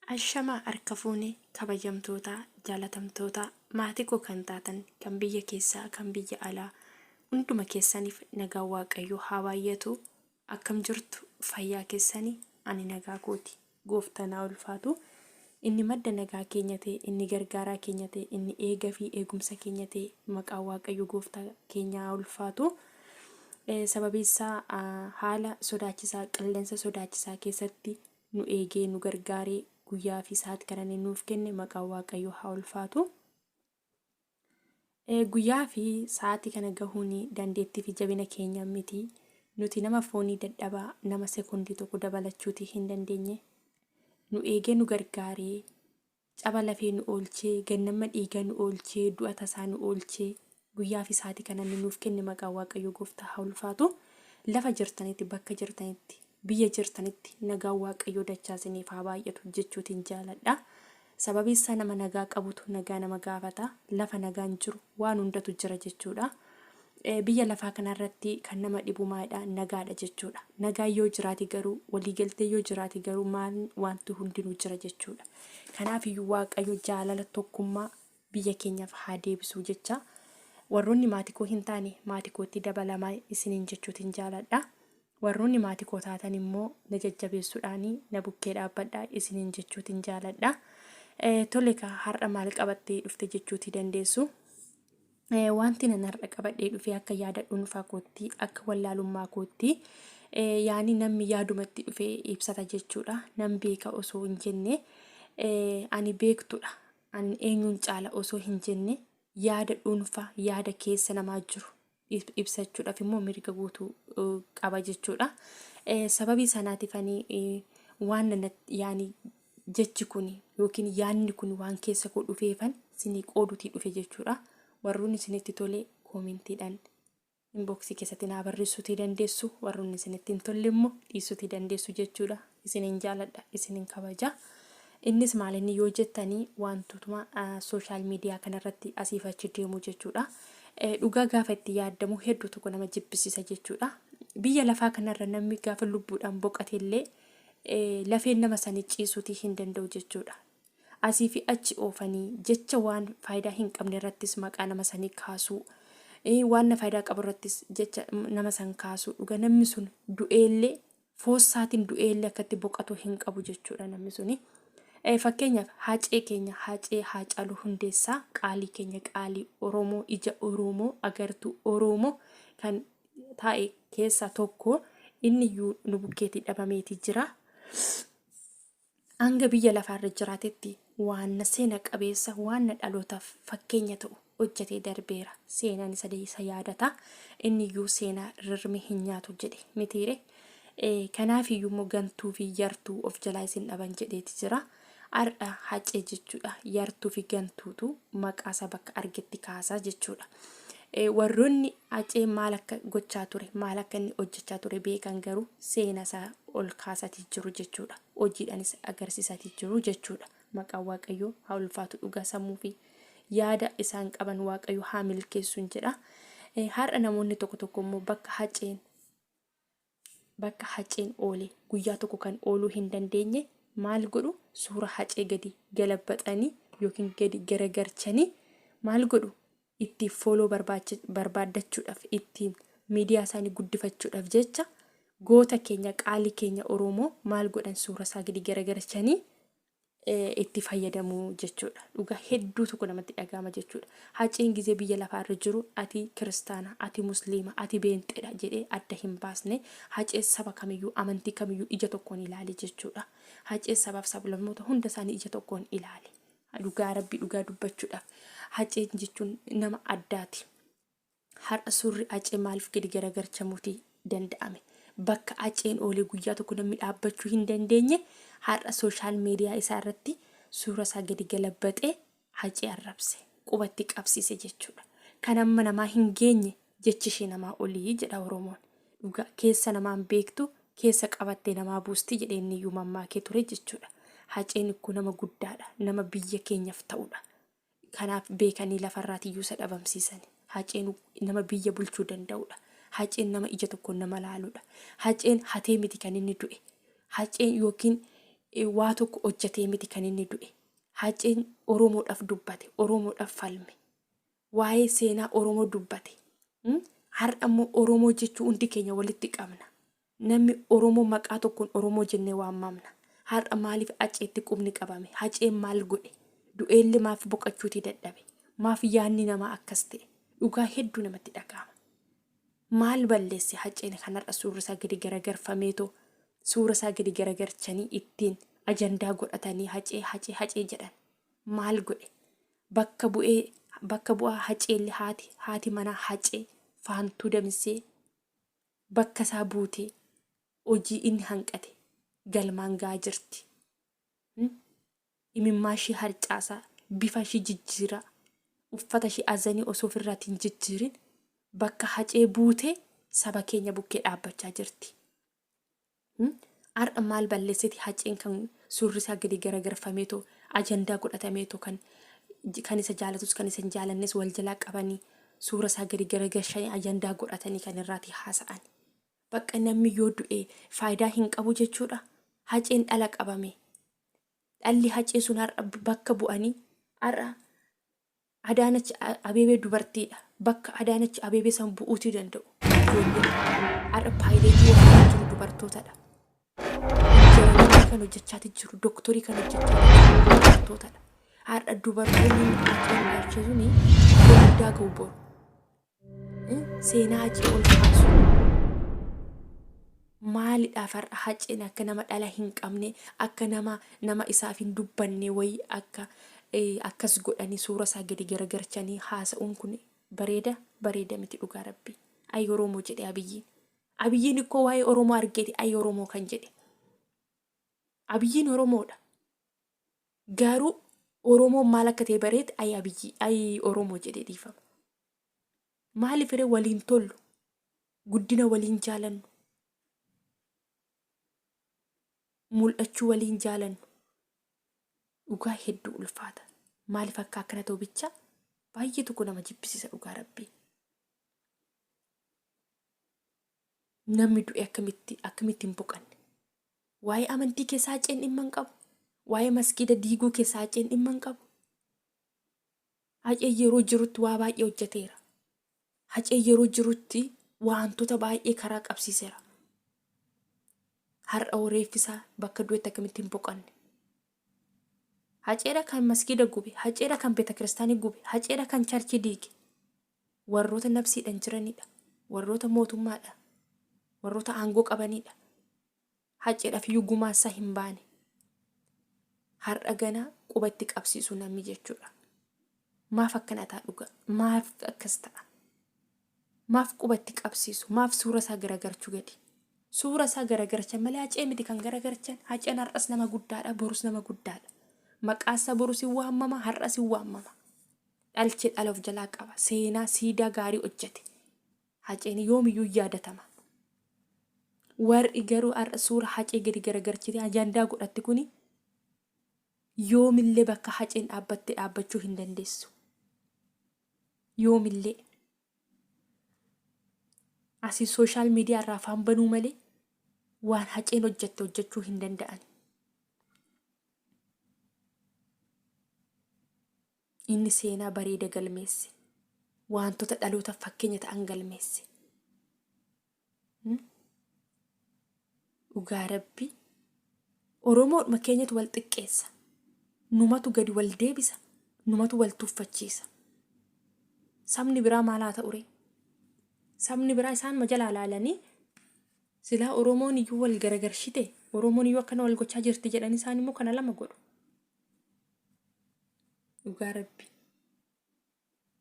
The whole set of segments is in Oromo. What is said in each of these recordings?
Ashamaa harka fuune kabajamtoota jaalatamtoota maatii koo kan taatan kan biyya keessaa kan biyya alaa hunduma keessaniif nagaan waaqayyoo haa baay'atu. Akkam jirtu fayyaa keessanii ani nagaa kooti. Gooftaan haa ulfaatu. Inni madda nagaa keenya ta'e, inni gargaaraa keenya ta'e, inni eega fi eegumsa keenya ta'e maqaan Waaqayyo gooftaa keenya haa ulfaatu. Sababii isaa haala sodaachisaa, qilleensa sodaachisaa keessatti nu eegee nu gargaaree guyyaa fi sa'aati kana inni nuuf kenne maqaan Waaqayyoo haa ulfaatu. Guyyaa fi sa'aatii kana gahuun dandeettii fi jabina keenyaan miti. Nuti nama foonii dadhabaa, nama sekondii tokko dabalachuutii hin dandeenye. Nu eegee nu gargaaree, caba lafee nu oolchee, gannamma dhiigaa nu oolchee, du'a tasaa nu oolchee, guyyaa fi sa'aatii kana inni nuuf kenne maqaan Waaqayyo Gooftaa haa ulfaatu. Lafa jirtanitti, bakka jirtanitti, biyya jirtanitti nagaan Waaqayyoo dachaa isiniif haa baay'atu jechuutiin jaaladha. Sababiin isaa nama nagaa qabutu nagaa nama gaafata. Lafa nagaan jiru waan hundatu jira jechuudha. Biyya lafaa kanarratti kan nama dhibu maalidha? Nagaadha jechuudha. Nagaan yoo jiraate garuu, waliigaltee yoo jiraate garuu maal wanti hundinuu jira jechuudha. Kanaaf iyyuu Waaqayyo jaalala tokkummaa biyya keenyaaf haa deebisuu jecha warroonni maatii koo hin taane maatii kootti dabalamaa isiniin jechuutiin jaaladha. Warroonni maatii koo taatan immoo na jajjabeessuudhaan na bukkee dhaabbadhaa isiniin jechuutiin jaaladha. Tole kaa har'a maal qabattee dhufte jechuutii dandeessu. Wanti nan har'a qabadhee dhufe akka yaada dhuunfaa kootti akka wallaalummaa kootti yaani namni yaadumatti dhufe ibsata jechuudha. Nan beeka osoo hin jenne ani beektudha. Ani eenyuun caala osoo hin jenne yaada dhuunfaa yaada keessa namaa jiru ibsachuudhaaf immoo mirga guutuu qaba jechuudha. Sababii sanaatiif ani waan yaani jechi kun yookiin yaadni kun waan keessa koo dhufeefan isinii qooduutii dhufe jechuudha. Warroonni isinitti tole koomentiidhaan inbox keessatti naa barreessuutii dandeessu. Warroonni isinitti hin tolle immoo dhiisuutii dandeessu jechuudha. Isinin jaaladha, isinin kabaja. Innis maal inni yoo jettanii wantootuma sooshaal miidiyaa kanarratti asiif achi deemu jechuudha. Dhugaa gaafa itti yaadamu hedduu tokko nama jibbisiisa jechuudha. Biyya lafaa kanarra namni gaafa lubbuudhaan boqate illee lafeen nama sanii ciisuutii hin danda'u jechuudha. Asii fi achi oofanii jecha waan faayidaa hin qabne irrattis maqaa nama sanii kaasuu, waan na faayidaa qabu irrattis jecha nama san kaasuu dhuga namni sun du'eellee foossaatiin du'eellee akkatti boqatu hin qabu jechuudha namni suni. Fakkeenyaaf Haacee keenya Haacee Haacaaluu Hundeessaa qaalii keenya qaalii Oromoo ija Oromoo agartuu Oromoo kan taa'e keessaa tokko inni iyyuu nu bukkeetii dhabameetii jira. Hanga biyya lafaarra jiraatetti waanna seena qabeessa, waanna dhalootaaf fakkeenya ta'u hojjetee darbeera. Seenaan isa isa yaadata. Inni iyyuu seenaa rirmi hin nyaatu jedhe mitiire. Kanaaf iyyuu immoo gantuu fi yartuu of jalaa isin dhaban jedheeti jira. Har'a Hacee jechuudha. Yartuu fi gantuutu maqaa isaa bakka argetti kaasa jechuudha. Warroonni Hacee maal akka gochaa ture, maal akka inni hojjechaa ture beekan garuu seena isaa ol kaasatii jiru jechuudha. Hojiidhaanis agarsiisatii jiru jechuudha. Maqaan Waaqayyoo haa ulfaatu dhugaa sammuu fi yaada isaan qaban Waaqayyo haa milkeessuun jedha. Har'a namoonni tokko tokko immoo bakka Haceen bakka Haceen oole guyyaa tokko kan ooluu hin dandeenye maal godhu suura Hacee gadi galabbaxanii yookiin gadi garagarchanii maal godhu ittiin fooloo barbaaddachuudhaaf ittiin miidiyaa isaanii guddifachuudhaaf jecha goota keenya qaalii keenya Oromoo maal godhan suura isaa gadi garagarchanii itti fayyadamu jechuudha. Dhugaa hedduu tokko namatti dhaga'ama jechuudha. Haceen gizee biyya lafaarra jiru ati kiristaana, ati musliima, ati beenxeedha jedhee adda hin baasne. Hacee saba kamiyyuu amantii kamiyyuu ija tokkoon ilaale jechuudha. Hacee sabaaf sablammoota hunda isaanii ija tokkoon ilaale. Dhugaa rabbi dhugaa dubbachuudhaaf Haceen jechuun nama addaati. Har'a suurri Hacee maaliif gadi garagarchamuuti danda'ame? Bakka Haceen oolee guyyaa tokko namni dhaabbachuu hin dandeenye har'a sooshaal miidiyaa isaa irratti suura isaa gadi galabbaxee Hacee arrabse. Qubatti qabsiise jechuudha. Kan amma namaa hin geenye jechi ishee namaa olii jedha Oromoon. Dhugaa keessa namaan beektu keessa qabattee namaa buusti jedhee inni iyyuu mammaakee ture jechuudha. Haceen ikkoo nama guddaadha. Nama biyya keenyaaf ta'udha. Kanaaf beekanii lafarraatiyyuu isa dhabamsiisani. Haceen nama biyya bulchuu danda'udha. Haceen nama ija tokkoon nama laaludha. Haceen hatee miti kan inni du'e. Haceen yookiin Waa tokko hojjetee miti kan inni du'e. Haceen Oromoodhaaf dubbate, Oromoodhaaf falme. Waa'ee seenaa Oromoo dubbate. Har'a immoo Oromoo jechuu hundi keenya walitti qabna. Namni Oromoo maqaa tokkoon Oromoo jennee waamamna. Har'a maaliif Haceetti qubni qabame? Haceen maal godhe? Du'eellee maaf boqachuutii dadhabe? Maaf yaadni namaa akkas ta'e? Dhugaa hedduu namatti dhaga'ama. Maal balleesse Haceen kan har'a suurri isaa gadi garagarfameetoo suura isaa gadi garagarchanii ittiin ajandaa godhatanii Hacee Hacee Hacee jedhan? Maal godhe? Bakka bu'ee bakka bu'aa Haceellee haati manaa Hacee Faantuu Damissee bakka isaa buutee hojii inni hanqate galmaan ga'aa jirti. Imimmaa ishii harcaasaa, bifa ishii jijjiiraa, uffata ishii azanii osoo ofirraatti hin jijjiirin bakka Hacee buutee saba keenya bukkee dhaabbachaa jirti. Har'a maal balleesseti Haceen kan suurri isaa gadi garagarfameetoo ajandaa godhatameetoo kan isa jaalatus kan isa hin jaalannes wal jalaa qabanii suura isaa gadi garagalchanii ajandaa godhatanii kan irraati haasa'an. Bakka namni yoo du'e faayidaa hin qabu jechuudha. Haceen dhala qabame. Dhalli Hacee sun har'a bakka bu'anii har'a Adaanach Abeebee dubartiidha. Bakka Adaanach Abeebee san bu'uutii danda'u. Ijoolleen har'a paayileetii warra jiru dubartootadha. Injinarii kan hojjechaati jiru, doktorii kan hojjechaati jiru dubartootadha. Har'a dubartoonni Haceen dhalche suni iddoo guddaa ga'u boru. Seenaa Hacee ol kaasu. Maalidhaaf har'a Haceen akka nama dhala hin qabne, akka nama isaaf hin dubbanne wayii akka akkas godhanii suura isaa gadi garagarchanii haasa'uun kun bareeda bareeda miti dhugaa rabbii. Ayi Oromoo jedhe Abiyyiin. Abiyyiin ikkoo waa'ee Oromoo argeeti ayi Oromoo kan jedhe. Abiyyiin Oromoodha. Garuu Oromoon maal akka ta'e bareeti ayi Abiyyii ayi Oromoo jedhee dhiifama. Maaliif ree waliin tollu? Guddina waliin jaalannu. Mul'achuu waliin jaalannu. Dhugaa hedduu ulfaata. Maaliif akka akkana ta'u bicha baay'ee tokko nama jibbisiisa dhugaa rabbii. Namni du'e akkamitti akkamitti hin boqanne? Waa'ee amantii keessaa Haceen dhimma hin qabu. Waa'ee masgiida diiguu keessaa Haceen dhimma hin qabu. Haceen yeroo jirutti waa baay'ee hojjeteera. Haceen yeroo jirutti waantota baay'ee karaa qabsiiseera. Har'a hoo reeffi isaa bakka du'etti akkamitti hin boqanne? Haceedha kan masgiida gube, haceedha kan beetakiristaanii gube, haceedha kan charchii diige. Warroota nabsiidhaan jiranidha. Warroota mootummaadha. Warroota aangoo qabanidha. Haceedhaaf iyyuu gumaassaa hin baane. Har'a gana quba itti qabsiisu namni jechuudha. Maaf akkana ta'a dhugaa? Maaf akkas ta'a? Maaf quba itti qabsiisu? Maaf suura isaa garagarchu gadi? Suura isaa garagarchan malee Hacee miti kan garagarchan. Haceen har'as nama guddaadha, borus nama guddaadha. Maqaa isaa borus hin waamama, har'as hin waamama. Dhalchee dhala of jalaa qaba. Seenaa siidaa gaarii hojjete. Haceen yoomiyyuu yaadatama. Warri garuu har'a suura Hacee gadi garagarchitee ajandaa godhatti kuni yoomillee bakka Haceen dhaabbatte dhaabbachuu hin dandeessu. Yoomillee. Asii sooshaal miidiyaa irraa afaan banuu malee waan Haceen hojjette hojjechuu hin danda'an. Inni seenaa bareeda galmeesse. Waantota dhalootaaf fakkeenya ta'an galmeesse. Dhugaa rabbi Oromoodhuma keenyatu wal xiqqeessa. Numatu gadi wal deebisa. Numatu wal tuffachiisa. Sabni biraa maal haa ta'u ree? Sabni biraa isaanuma jalaa laalanii silaa Oromoon iyyuu wal garagarshite Oromoon iyyuu akkana wal gochaa jirti jedhanii isaan immoo kana lama godhu. Dhugaa rabbi.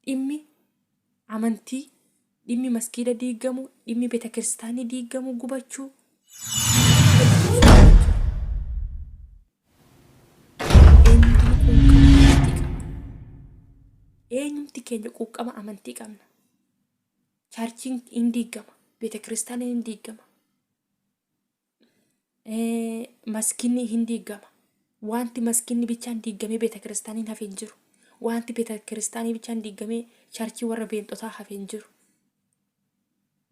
Dhimmi amantii, dhimmi maskiida diigamu, dhimmi betakiristaanii diigamu gubachuu hedduu ulfaata jechuudha. Eenyutu quuqqama amantii qaba? Eenyumti keenya quuqqama amantii qabna? Chaarchiin hin diigama, betakiristaaniin hin diigama. Maskinni hin diigama. Wanti maskinni bichaan diigamee beetakiristaaniin hafe hin jiru. Wanti beetakiristaanii bichaan diigamee charchii warra beenxotaa hafe hin jiru.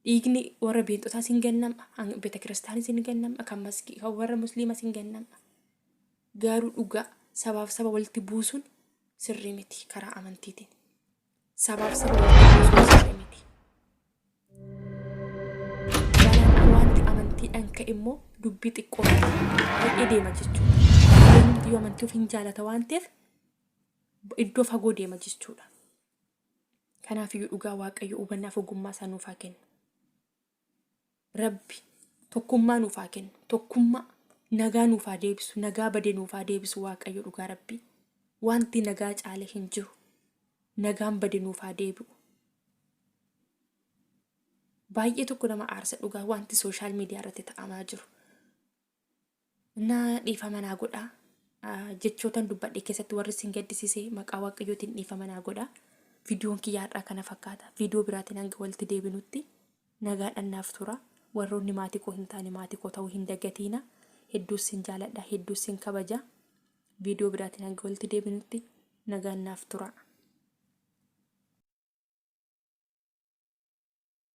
Dhiigni warra beenxotaas hin gannama, beetakiristaanis hin gannama, kan maskii kan warra musliimas hin gannama. Garuu dhugaa sabaaf saba walitti buusuun sirrii miti karaa amantiitiin. Sabaaf saba walitti buusuun sirrii miti. Balaan wanti amantiidhaan ka'e immoo dubbii xiqqoo miti. Baay'ee deema jechuudha. Eenyumti yoo amantii ofii hin jaalata waan ta'eef iddoo fagoo deema jechuudha. Kanaafiyyuu dhugaa Waaqayyo hubannaaf ogummaa isaa nuuf haa kennu. Rabbi tokkummaa nuuf haa kennu. Tokkummaa nagaa nuuf haa deebisu. Nagaa bade nuuf haa deebisu Waaqayyo dhugaa Rabbi. Wanti nagaa caale hin jiru. Nagaan bade nuuf haa deebi'u. Baay'ee tokko nama aarsa dhugaa wanti sooshaal miidiyaa irratti ta'amaa jiru. Na dhiifama naa godhaa. Jechootan dubbadhe keessatti warri isin gaddisiise maqaa Waaqayyootiin dhiifama naa godhaa. Viidiyoon kiyya har'aa kana fakkaata. Viidiyoo biraatiin hanga walitti deebinutti nagaadhaan naaf tura. Warroonni maatii koo hin taane maatii koo ta'uu hin dagatiina. Hedduu isin jaaladha, hedduu isin kabaja. Viidiyoo biraatiin hanga walitti deebinutti nagaan naaf tura.